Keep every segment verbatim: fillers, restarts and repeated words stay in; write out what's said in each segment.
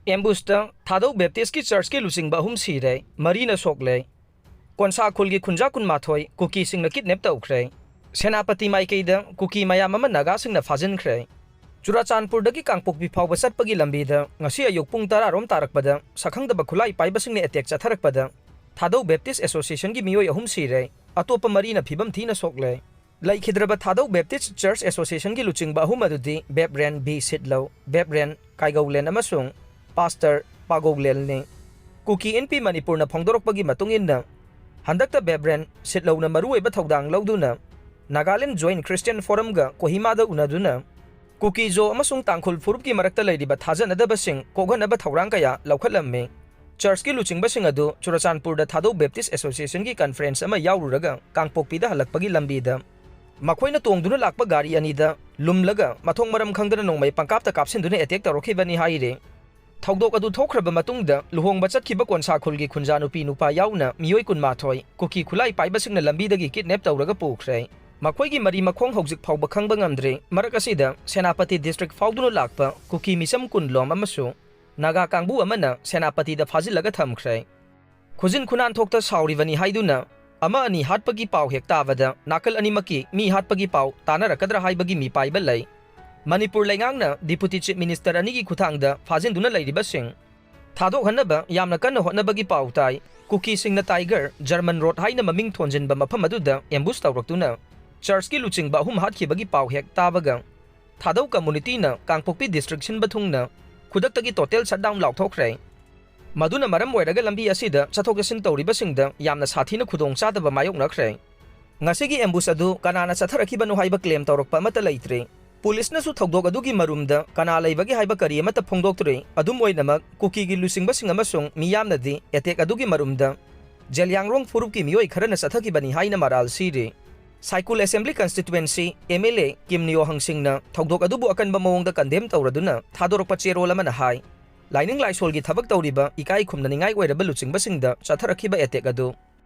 ꯑꯦꯝꯕꯨꯁꯇ ꯊꯥꯗꯧ ꯕꯦꯞꯇꯤꯁꯀꯤ ꯆꯔꯆꯀꯤ ꯂꯨꯆꯤꯡꯕ ꯑꯍꯨꯝ ꯁꯤꯔꯦ, ꯃꯔꯤꯅ ꯁꯣꯛꯂꯦ꯫ ꯀꯣꯟꯁꯥ ꯈꯨꯜꯒꯤ ꯈꯨꯟꯖꯥ ꯀꯨꯟꯃꯥꯊꯣꯏ ꯀꯨꯀꯤꯁꯤꯡꯅ ꯀꯤꯗꯅꯦꯞ ꯇꯧꯈ꯭ꯔꯦ꯫ ꯁꯦꯅꯥꯄꯇꯤ ꯃꯥꯏꯀꯩꯗ ꯀꯨꯀꯤ ꯃꯌꯥꯝ ꯑꯃ ꯅꯥꯒꯥꯁꯤꯡꯅ ꯐꯥꯖꯤꯟꯈ꯭ꯔꯦ꯫ ꯆꯨꯔꯥꯆꯥꯟꯄꯨꯔꯗꯒꯤ ꯀꯥꯡꯄꯣꯛꯄꯤ ꯐꯥꯎꯕ ꯆꯠꯄꯒꯤ ꯂꯝꯕꯤꯗ ꯉꯁꯤ ꯑꯌꯨꯛ ꯄꯨꯡ ꯇꯔꯥ ꯔꯣꯝ ꯇꯥꯔꯛꯄꯗ ꯁꯛꯈꯪꯗꯕ ꯈꯨꯠꯂꯥꯏ ꯄꯥꯏꯕꯁꯤꯡꯅ ꯑꯦꯇꯦꯛ ꯆꯠꯊꯔꯛꯄꯗ ꯊꯥꯗꯧ ꯕꯦꯞꯇꯤꯁ ꯑꯦꯁꯣꯁꯤꯌꯦꯁꯟꯒꯤ ꯃꯤꯑꯣꯏ ꯑꯍꯨꯝ ꯁꯤꯔꯦ, ꯑꯇꯣꯞꯄ ꯃꯔꯤꯅ ꯐꯤꯕꯝ ꯊꯤꯅ ꯁꯣꯛꯂꯦ꯫ ꯂꯩꯈꯤꯗ꯭ꯔꯕ ꯊꯥꯗꯧ ꯕꯦꯞꯇꯤꯁ ꯆꯔꯆ ꯑꯦꯁꯣꯁꯤꯌꯦꯁꯟꯒꯤ ꯂꯨꯆꯤꯡꯕ ꯑꯍꯨꯝ ꯑꯗꯨꯗꯤ ꯕꯦꯞꯔꯦꯟ ꯕꯤ ꯁꯤꯠꯂꯧ, ꯕꯦꯞꯔꯦꯟ ꯀꯥꯏꯒꯧꯂꯦꯟ ꯑꯃꯁꯨꯡ ꯄꯥꯁꯇꯔ ꯄꯥꯒꯧꯂꯦꯟꯅꯤ꯫ ꯀꯨꯀꯤ ꯏꯟꯄꯤ ꯃꯅꯤꯄꯨꯔꯅ ꯐꯣꯡꯗꯣꯔꯛꯄꯒꯤ ꯃꯇꯨꯡ ꯏꯟꯅ, ꯍꯟꯗꯛꯇ ꯕꯦꯞꯔꯦꯟ ꯁꯤꯠꯂꯧꯅ ꯃꯔꯨꯑꯣꯏꯕ ꯊꯧꯗꯥꯡ ꯂꯧꯗꯨꯅ ꯅꯥꯒꯥꯂꯦꯟ ꯖꯣꯏꯟ ꯈ꯭ꯔꯤꯁꯇꯤꯌꯟ ꯐꯣꯔꯝꯒ ꯀꯣꯍꯤꯃꯥꯗ ꯎꯅꯗꯨꯅ ꯀꯨꯀꯤꯖꯣ ꯑꯃꯁꯨꯡ ꯇꯥꯡꯈꯨꯜ ꯐꯨꯔꯨꯞꯀꯤ ꯃꯔꯛꯇ ꯂꯩꯔꯤꯕ ꯊꯥꯖꯅꯗꯕꯁꯤꯡ ꯀꯣꯛꯍꯟꯅꯕ ꯊꯧꯔꯥꯡ ꯀꯌꯥ ꯂꯧꯈꯠꯂꯝꯃꯤ꯫ ꯆꯔꯆꯀꯤ ꯂꯨꯆꯤꯡꯕꯁꯤꯡ ꯑꯗꯨ ꯆꯨꯔꯆꯥꯟꯄꯨꯔꯗ ꯊꯥꯗꯧ ꯕꯦꯞꯇꯤꯁ ꯑꯦꯁꯣꯁꯤꯌꯦꯁꯟꯒꯤ ꯀꯟꯐꯔꯦꯟꯁ ꯑꯃ ꯌꯥꯎꯔꯨꯔꯒ ꯀꯥꯡꯄꯣꯛꯄꯤꯗ ꯍꯜꯂꯛꯄꯒꯤ ꯂꯝꯕꯤꯗ ꯃꯈꯣꯏꯅ ꯇꯣꯡꯗꯨꯅ ꯂꯥꯛꯄ ꯒꯥꯔꯤ ꯑꯅꯤꯗ ꯂꯨꯝꯂꯒ ꯃꯊꯣꯡ ꯃꯔꯝ ꯈꯪꯗꯅ ꯅꯣꯡꯃꯩ ꯄꯪꯀꯥꯞꯇ ꯀꯥꯞꯁꯤꯟꯗꯨꯅ ꯑꯦꯇꯦꯛ ꯇꯧꯔꯛꯈꯤꯕꯅꯤ ꯍꯥꯏꯔꯤ꯫ ꯊꯧꯗꯣꯛ ꯑꯗꯨ ꯊꯣꯛꯈ꯭ꯔꯕ ꯃꯇꯨꯡꯗ ꯂꯨꯍꯣꯡꯕ ꯆꯠꯈꯤꯕ ꯀꯣꯟꯁꯥ ꯈꯨꯜꯒꯤ ꯈꯨꯟꯖꯥ ꯅꯨꯄꯤ ꯅꯨꯄꯥ ꯌꯥꯎꯅ ꯃꯤꯑꯣꯏ ꯀꯨꯟꯃꯥꯊꯣꯏ ꯀꯨꯀꯤ ꯈꯨꯠꯂꯥꯏ ꯄꯥꯏꯕꯁꯤꯡꯅ ꯂꯝꯕꯤꯗꯒꯤ ꯀꯤꯗꯅꯦꯞ ꯇꯧꯔꯒ ꯄꯨꯈ꯭ꯔꯦ꯫ ꯃꯈꯣꯏꯒꯤ ꯃꯔꯤ ꯃꯈꯣꯡ ꯍꯧꯖꯤꯛ ꯐꯥꯎꯕ ꯈꯪꯕ ꯉꯝꯗ꯭ꯔꯤ꯫ ꯃꯔꯛ ꯑꯁꯤꯗ ꯁꯦꯅꯥꯄꯇꯤ ꯗꯤꯁꯇ꯭ꯔꯤꯛ ꯐꯥꯎꯗꯨꯅ ꯂꯥꯛꯄ ꯀꯨꯀꯤ ꯃꯤꯆꯝ ꯀꯨꯟꯂꯣꯝ ꯑꯃꯁꯨ ꯅꯥꯒꯥ ꯀꯥꯡꯕꯨ ꯑꯃꯅ ꯁꯦꯅꯥꯄꯇꯤꯗ ꯐꯥꯖꯤꯜꯂꯒ ꯊꯝꯈ꯭ꯔꯦ꯫ ꯈꯨꯖꯤꯟ ꯈꯨꯅꯥꯟꯊꯣꯛꯇ ꯁꯥꯎꯔꯤꯕꯅꯤ ꯍꯥꯏꯗꯨꯅ ꯑꯃ ꯑꯅꯤ ꯍꯥꯠꯄꯒꯤ ꯄꯥꯎ ꯍꯦꯛ ꯇꯥꯕꯗ ꯅꯥꯀꯜ ꯑꯅꯤꯃꯛꯀꯤ ꯃꯤ ꯍꯥꯠꯄꯒꯤ ꯄꯥꯎ ꯇꯥꯅꯔꯛꯀꯗ꯭ꯔꯥ ꯍꯥꯏꯕꯒꯤ ꯃꯤꯄꯥꯏꯕ ꯂꯩ꯫ ꯃꯅꯤꯄꯨꯔ ꯂꯩꯉꯥꯛꯅ ꯗꯤꯄꯨꯇꯤ ꯆꯤꯐ ꯃꯤꯅꯤꯁꯇꯔ ꯑꯅꯤꯒꯤ ꯈꯨꯠꯊꯥꯡꯗ ꯐꯥꯖꯤꯟꯗꯨꯅ ꯂꯩꯔꯤꯕꯁꯤꯡ ꯊꯥꯗꯣꯛꯍꯟꯅꯕ ꯌꯥꯝꯅ ꯀꯟꯅ ꯍꯣꯠꯅꯕꯒꯤ ꯄꯥꯎ ꯇꯥꯏ꯫ ꯀꯨꯀꯤꯁꯤꯡꯅ ꯇꯥꯏꯒꯔ, ꯖꯔꯃꯟ ꯔꯣꯗ ꯍꯥꯏꯅ ꯃꯃꯤꯡ ꯊꯣꯟꯖꯤꯟꯕ ꯃꯐꯝ ꯑꯗꯨꯗ ꯑꯦꯝꯕꯨꯁ ꯇꯧꯔꯛꯇꯨꯅ ꯆꯔꯆꯀꯤ ꯂꯨꯆꯤꯡꯕ ꯑꯍꯨꯝ ꯍꯥꯠꯈꯤꯕꯒꯤ ꯄꯥꯎ ꯍꯦꯛ ꯇꯥꯕꯒ ꯊꯥꯗꯧ ꯀꯝꯃꯨꯅꯤꯇꯤꯅ ꯀꯥꯡꯄꯣꯛꯄꯤ ꯗꯤꯁꯇ꯭ꯔꯤꯛ ꯁꯤꯟꯕ ꯊꯨꯡꯅ ꯈꯨꯗꯛꯇꯒꯤ ꯇꯣꯇꯦꯜ ꯁꯠꯗꯥꯎꯟ ꯂꯥꯎꯊꯣꯛꯈ꯭ꯔꯦ꯫ ꯃꯗꯨꯅ ꯃꯔꯝ ꯑꯣꯏꯔꯒ ꯂꯝꯕꯤ ꯑꯁꯤꯗ ꯆꯠꯊꯣꯛ ꯆꯠꯁꯤꯟ ꯇꯧꯔꯤꯕꯁꯤꯡꯗ ꯌꯥꯝꯅ ꯁꯥꯊꯤꯅ ꯈꯨꯗꯣꯡꯆꯥꯗꯕ ꯃꯥꯌꯣꯛꯅꯈ꯭ꯔꯦ꯫ ꯉꯁꯤꯒꯤ ꯑꯦꯝꯕꯨꯁ ꯑꯗꯨ ꯀꯅꯥꯅ ꯆꯠꯊꯔꯛꯈꯤꯕꯅꯣ ꯍꯥꯏꯕ ꯀ꯭ꯂꯦꯝ ꯇꯧꯔꯛꯄ ꯑꯃꯠꯇ ꯂꯩꯇ꯭ꯔꯤ꯫ ꯄꯨꯂꯤꯁꯅꯁꯨ ꯊꯧꯗꯣꯛ ꯑꯗꯨꯒꯤ ꯃꯔꯨꯝꯗ ꯀꯅꯥ ꯂꯩꯕꯒꯦ ꯍꯥꯏꯕ ꯀꯔꯤ ꯑꯃꯠꯇ ꯐꯣꯡꯗꯣꯛꯇ꯭ꯔꯤ꯫ ꯑꯗꯨꯝ ꯑꯣꯏꯅꯃꯛ, ꯀꯨꯀꯤꯒꯤ ꯂꯨꯆꯤꯡꯕꯁꯤꯡ ꯑꯃꯁꯨꯡ ꯃꯤꯌꯥꯝꯅꯗꯤ ꯑꯦꯇꯦꯛ ꯑꯗꯨꯒꯤ ꯃꯔꯨꯝꯗ ꯖꯦꯂꯤꯌꯥꯡꯔꯣꯡ ꯐꯨꯔꯨꯞꯀꯤ ꯃꯤꯑꯣꯏ ꯈꯔꯅ ꯆꯠꯊꯈꯤꯕꯅꯤ ꯍꯥꯏꯅ ꯃꯔꯥꯜ ꯁꯤꯔꯤ꯫ ꯁꯥꯏꯀꯨꯜ assembly constituency M L A ꯀꯤꯝ ꯅꯤꯌꯣ ꯍꯪꯁꯤꯡꯅ ꯊꯧꯗꯣꯛ ꯑꯗꯨꯕꯨ ꯑꯀꯟꯕ ꯃꯑꯣꯡꯗ ꯀꯟꯗꯦꯝ ꯇꯧꯔꯗꯨꯅ ꯊꯥꯗꯣꯔꯛꯄ ꯆꯦꯔꯣꯜ ꯑꯃꯅ ꯍꯥꯏ, ꯂꯥꯏꯅꯤꯡ ꯂꯥꯏꯁꯣꯜꯒꯤ ꯊꯕꯛ ꯇꯧꯔꯤꯕ ꯏꯀꯥꯏ ꯈꯨꯝꯅꯅꯤꯡꯉꯥꯏ ꯑꯣꯏꯔꯕ ꯂꯨꯆꯤꯡꯕꯁꯤꯡꯗ ꯆꯠꯊꯔꯛꯈꯤꯕ ꯑꯦꯇꯦꯛ ꯑꯗꯨ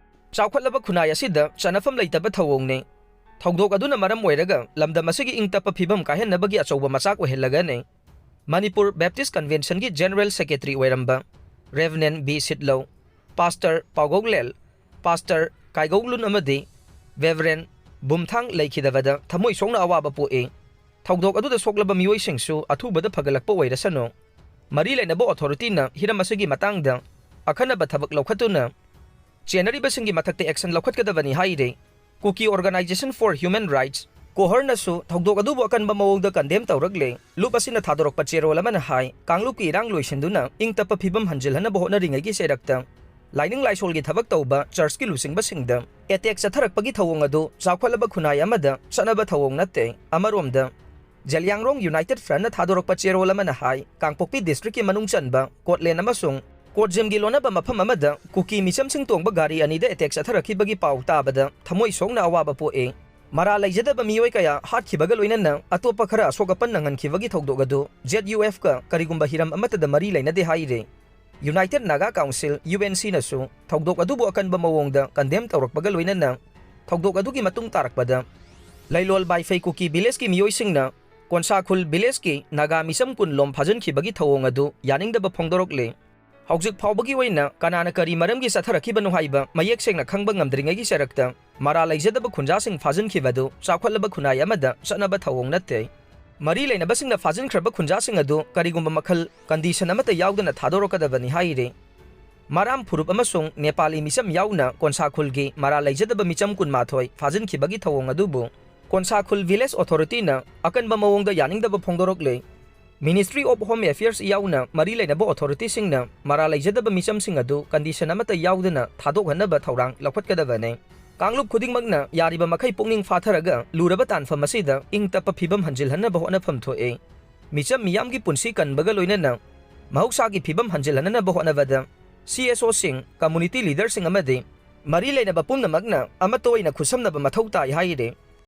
ꯆꯥꯎꯈꯠꯂꯕ ꯈꯨꯟꯅꯥꯏ ꯑꯁꯤꯗ ꯆꯠꯅꯐꯝ ꯂꯩꯇꯕ ꯊꯧꯑꯣꯡꯅꯤ꯫ ꯊꯧꯗꯣꯛ ꯑꯗꯨꯅ ꯃꯔꯝ ꯑꯣꯏꯔꯒ ꯂꯝꯗꯝ ꯑꯁꯤꯒꯤ ꯏꯪ ꯇꯞꯄ ꯐꯤꯕꯝ ꯀꯥꯏꯍꯟꯅꯕꯒꯤ ꯑꯆꯧꯕ ꯃꯆꯥꯛ ꯑꯣꯏꯍꯜꯂꯒꯅꯤ꯫ ꯃꯅꯤꯄꯨꯔ ꯕꯦꯞꯇꯤꯁ ꯀꯟꯚꯦꯟꯁꯟꯒꯤ ꯖꯦꯅꯔꯦꯜ ꯁꯦꯀ꯭ꯔꯦꯇꯔꯤ ꯑꯣꯏꯔꯝꯕ ꯔꯦꯚꯔꯦꯟ ꯕꯤ ꯁꯤꯠꯂꯧ, ꯄꯥꯁꯇꯔ ꯄꯥꯎꯒꯧꯂꯦꯜ, ꯄꯥꯁꯇꯔ ꯀꯥꯏꯒꯧꯂꯨꯟ ꯑꯃꯗꯤ ꯔꯦꯚꯔꯦꯟ ꯕꯨꯝꯊꯥꯡ ꯂꯩꯈꯤꯗꯕꯗ ꯊꯃꯣꯏ ꯁꯣꯛꯅ ꯑꯋꯥꯕ ꯄꯣꯛꯏ꯫ ꯊꯧꯗꯣꯛ ꯑꯗꯨꯗ ꯁꯣꯛꯂꯕ ꯃꯤꯑꯣꯏꯁꯤꯡꯁꯨ ꯑꯊꯨꯕꯗ ꯐꯒꯠꯂꯛꯄ ꯑꯣꯏꯔꯁꯅꯨ꯫ ꯃꯔꯤ ꯂꯩꯅꯕ ꯑꯣꯊꯣꯔꯤꯇꯤꯅ ꯍꯤꯔꯝ ꯑꯁꯤꯒꯤ ꯃꯇꯥꯡꯗ ꯑꯈꯟꯅꯕ ꯊꯕꯛ ꯂꯧꯈꯠꯇꯨꯅ ꯆꯦꯟꯅꯔꯤꯕꯁꯤꯡꯒꯤ ꯃꯊꯛꯇ ꯑꯦꯛꯁꯟ ꯂꯧꯈꯠꯀꯗꯕꯅꯤ ꯍꯥꯏꯔꯤ꯫ Kuki Organisation for Human Rights, ꯀꯣꯍꯔꯅꯁꯨ ꯊꯧꯗꯣꯛ ꯑꯗꯨꯕꯨ ꯑꯀꯟꯕ ꯃꯑꯣꯡꯗ ꯀꯟꯗꯦꯝ ꯇꯧꯔꯛꯂꯦ꯫ ꯂꯨꯞ ꯑꯁꯤꯅ ꯊꯥꯗꯣꯔꯛꯄ ꯆꯦꯔꯣꯜ ꯑꯃꯅ ꯍꯥꯏ, ꯀꯥꯡꯂꯨꯞꯀꯤ ꯏꯔꯥꯡ ꯂꯣꯏꯁꯤꯟꯗꯨꯅ ꯏꯪ ꯇꯞꯄ ꯐꯤꯕꯝ ꯍꯟꯖꯤꯜꯍꯟꯅꯕ ꯍꯣꯠꯅꯔꯤꯉꯩꯒꯤ ꯆꯩꯔꯛꯇ ꯂꯥꯏꯅꯤꯡ ꯂꯥꯏꯁꯣꯜꯒꯤ ꯊꯕꯛ ꯇꯧꯕ ꯆꯔꯆꯀꯤ ꯂꯨꯆꯤꯡꯕꯁꯤꯡꯗ ꯑꯦꯇꯦꯛ ꯆꯠꯊꯔꯛꯄꯒꯤ ꯊꯧꯑꯣꯡ ꯑꯗꯨ ꯆꯥꯎꯈꯠꯂꯕ ꯈꯨꯟꯅꯥꯏ ꯑꯃꯗ ꯆꯠꯅꯕ ꯊꯧꯑꯣꯡ ꯅꯠꯇꯦ꯫ ꯑꯃꯔꯣꯝꯗ, ꯖꯦꯂꯤꯌꯥꯡꯔꯣꯡ ꯌꯨꯅꯥꯏꯇꯦꯗ ꯐ꯭ꯔꯟꯠꯅ ꯊꯥꯗꯣꯔꯛꯄ ꯆꯦꯔꯣꯜ ꯑꯃꯅ ꯍꯥꯏ, ꯀꯥꯡꯄꯣꯛꯄꯤ ꯗꯤꯁꯇ꯭ꯔꯤꯛꯀꯤ ꯃꯅꯨꯡ ꯆꯟꯕ ꯀꯣꯠꯂꯦꯟ ꯑꯃꯁꯨꯡ ꯀꯣꯠꯖꯤꯝꯒꯤ ꯂꯣꯟꯅꯕ ꯃꯐꯝ ꯑꯃꯗ ꯀꯨꯀꯤ ꯃꯤꯆꯝꯁꯤꯡ ꯇꯣꯡꯕ ꯒꯥꯔꯤ ꯑꯅꯤꯗ ꯑꯦꯇꯦꯛ ꯆꯠꯊꯔꯛꯈꯤꯕꯒꯤ ꯄꯥꯎ ꯇꯥꯕꯗ ꯊꯃꯣꯏ ꯁꯣꯛꯅ ꯑꯋꯥꯕ ꯄꯣꯛꯏ꯫ ꯃꯔꯥꯜ ꯂꯩꯖꯗꯕ ꯃꯤꯑꯣꯏ ꯀꯌꯥ ꯍꯥꯠꯈꯤꯕꯒ ꯂꯣꯏꯅꯅ ꯑꯇꯣꯞꯄ ꯈꯔ ꯑꯁꯣꯛ ꯑꯄꯟ ꯅꯪꯍꯟꯈꯤꯕꯒꯤ ꯊꯧꯗꯣꯛ ꯑꯗꯨ ꯖꯦꯗ ꯌꯨ ꯑꯦꯐꯀ ꯀꯔꯤꯒꯨꯝꯕ ꯍꯤꯔꯝ ꯑꯃꯠꯇꯗ ꯃꯔꯤ ꯂꯩꯅꯗꯦ ꯍꯥꯏꯔꯤ꯫ United Naga council, U N ꯁꯤꯅꯁꯨ ꯊꯧꯗꯣꯛ ꯑꯗꯨꯕꯨ ꯑꯀꯟꯕ ꯃꯑꯣꯡꯗ ꯀꯟꯗꯦꯝ ꯇꯧꯔꯛꯄꯒ ꯂꯣꯏꯅꯅ ꯊꯧꯗꯣꯛ ꯑꯗꯨꯒꯤ ꯃꯇꯨꯡ ꯇꯥꯔꯛꯄꯗ ꯂꯩꯂꯣꯜ ꯕꯥꯏꯐꯩ ꯀꯨꯀꯤ ꯚꯤꯂꯦꯖꯀꯤ ꯃꯤꯑꯣꯏꯁꯤꯡꯅ ꯀꯣꯟꯁꯥꯈꯨꯜ ꯚꯤꯂꯦꯖꯀꯤ ꯅꯥꯒꯥ ꯃꯤꯆꯝ ꯀꯨꯟ ꯂꯣꯝ ꯐꯥꯖꯤꯟꯈꯤꯕꯒꯤ ꯊꯧꯑꯣꯡ ꯑꯗꯨ ꯌꯥꯅꯤꯡꯗꯕ ꯐꯣꯡꯗꯣꯔꯛꯂꯤ꯫ ꯍꯧꯖꯤꯛ ꯐꯥꯎꯕꯒꯤ ꯑꯣꯏꯅ ꯀꯅꯥꯅ ꯀꯔꯤ ꯃꯔꯝꯒꯤ ꯆꯠꯊꯔꯛꯈꯤꯕꯅꯣ ꯍꯥꯏꯕ ꯃꯌꯦꯛ ꯁꯦꯡꯅ ꯈꯪꯕ ꯉꯝꯗ꯭ꯔꯤꯉꯩꯒꯤ ꯆꯩꯔꯛꯇ ꯃꯔꯥꯜ ꯂꯩꯖꯗꯕ ꯈꯨꯟꯖꯥꯁꯤꯡ ꯐꯥꯖꯤꯟꯈꯤꯕ ꯑꯗꯨ ꯆꯥꯎꯈꯠꯂꯕ ꯈꯨꯟꯅꯥꯏ ꯑꯃꯗ ꯆꯠꯅꯕ ꯊꯧꯑꯣꯡ ꯅꯠꯇꯦ꯫ ꯃꯔꯤ ꯂꯩꯅꯕꯁꯤꯡꯅ ꯐꯥꯖꯤꯟꯈ꯭ꯔꯕ ꯈꯨꯟꯖꯥꯁꯤꯡ ꯑꯗꯨ ꯀꯔꯤꯒꯨꯝꯕ ꯃꯈꯜ ꯀꯟꯗꯤꯁꯟ ꯑꯃꯠꯇ ꯌꯥꯎꯗꯅ ꯊꯥꯗꯣꯔꯛꯀꯗꯕꯅꯤ ꯍꯥꯏꯔꯤ꯫ ꯃꯔꯥꯝ ꯐꯨꯔꯨꯞ ꯑꯃꯁꯨꯡ ꯅꯦꯄꯥꯂꯤ ꯃꯤꯆꯝ ꯌꯥꯎꯅ ꯀꯣꯟꯁꯥ ꯈꯨꯜꯒꯤ ꯃꯔꯥꯜ ꯂꯩꯖꯗꯕ ꯃꯤꯆꯝ ꯀꯨꯟꯃꯥꯊꯣꯏ ꯐꯥꯖꯤꯟꯈꯤꯕꯒꯤ ꯊꯧꯑꯣꯡ ꯑꯗꯨꯕꯨ ꯀꯣꯟꯁꯥ ꯈꯨꯜ ꯚꯤꯂꯦꯖ ꯑꯣꯊꯣꯔꯤꯇꯤꯅ ꯑꯀꯟꯕ ꯃꯑꯣꯡꯗ ꯌꯥꯅꯤꯡꯗꯕ ꯐꯣꯡꯗꯣꯔꯛꯂꯦ꯫ Ministry of Home Affairs ꯌꯥꯎꯅ ꯃꯔꯤ ꯂꯩꯅꯕ ꯑꯣꯊꯣꯔꯤꯇꯤꯁꯤꯡꯅ ꯃꯔꯥꯜ ꯂꯩꯖꯗꯕ ꯃꯤꯆꯝꯁꯤꯡ ꯑꯗꯨ ꯀꯟꯗꯤꯁꯟ ꯑꯃꯠꯇ ꯌꯥꯎꯗꯅ ꯊꯥꯗꯣꯛꯍꯟꯅꯕ ꯊꯧꯔꯥꯡ ꯂꯧꯈꯠꯀꯗꯕꯅꯤ꯫ ꯀꯥꯡꯂꯨꯞ ꯈꯨꯗꯤꯡꯃꯛꯅ ꯌꯥꯔꯤꯕ ꯃꯈꯩ ꯄꯨꯛꯅꯤꯡ ꯐꯥꯊꯔꯒ ꯂꯨꯔꯕ ꯇꯥꯟꯐꯝ ꯑꯁꯤꯗ ꯏꯪ ꯇꯞꯄ ꯐꯤꯕꯝ ꯍꯟꯖꯤꯜꯍꯟꯅꯕ ꯍꯣꯠꯅꯐꯝ ꯊꯣꯛꯏ꯫ ꯃꯤꯆꯝ ꯃꯤꯌꯥꯝꯒꯤ ꯄꯨꯟꯁꯤ ꯀꯟꯕꯒ ꯂꯣꯏꯅꯅ ꯃꯍꯧꯁꯥꯒꯤ ꯐꯤꯕꯝ ꯍꯟꯖꯤꯜꯍꯟꯅꯕ ꯍꯣꯠꯅꯕꯗ ꯁꯤ ꯑꯦꯁ ꯑꯣꯁꯤꯡ, ꯀꯝꯃꯨꯅꯤꯇꯤ ꯂꯤꯗꯔꯁꯤꯡ ꯑꯃꯗꯤ ꯃꯔꯤ ꯂꯩꯅꯕ ꯄꯨꯝꯅꯃꯛꯅ ꯑꯃꯠꯇ ꯑꯣꯏꯅ ꯈꯨꯠꯁꯝꯅꯕ ꯃꯊꯧ ꯇꯥꯏ ꯍꯥꯏꯔꯤ꯫